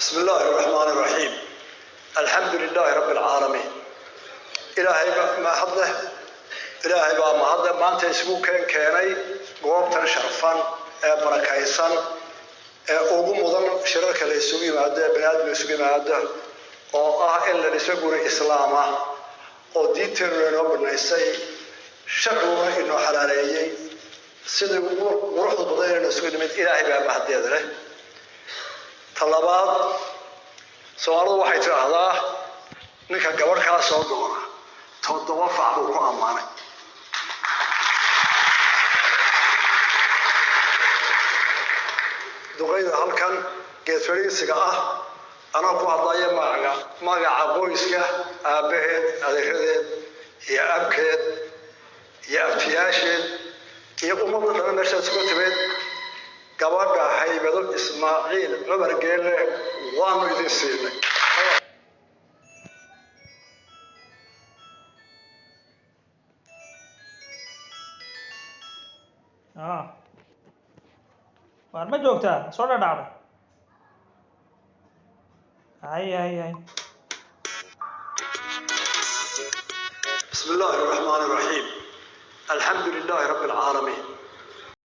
بسم الله الرحمن الرحيم، الحمد لله رب العالمين. Ilaahay mahad leh, Ilaahay baa mahadle maanta isugu keenay goobtan sharfan ee barakaysan ee ugu mudan shirarka la isugu yimaado ee bani aadam isugu yimaado, oo ah in la dhiso guri Islaam ah oo diinteenuna inoo banaysay, sharciguna inoo xalaaleeyey. Sidii ugu quruxda badan inaynu isugu nimid, Ilaahay baa mahaddeeda leh. Ta labaad, Soomaalidu waxay tidhaahdaa ninka gabadh kaa soo doona 7 fac buu ku ammaanay. Duqayda halkan geed fadhiisiga ah, anaa ku hadlaya magaca qoyska, aabbaheed, adeeradeed iyo abkeed iyo abtiyaasheed iyo ummadda dhan meeshaas ku timid, gabadha Haybado Ismaaciil Cumar Geelle waanu idin siinay. Waar ma joogtaa? Soo dhadhacday. Hay hay hay. بسم الله الرحمن الرحيم، الحمد لله رب العالمين.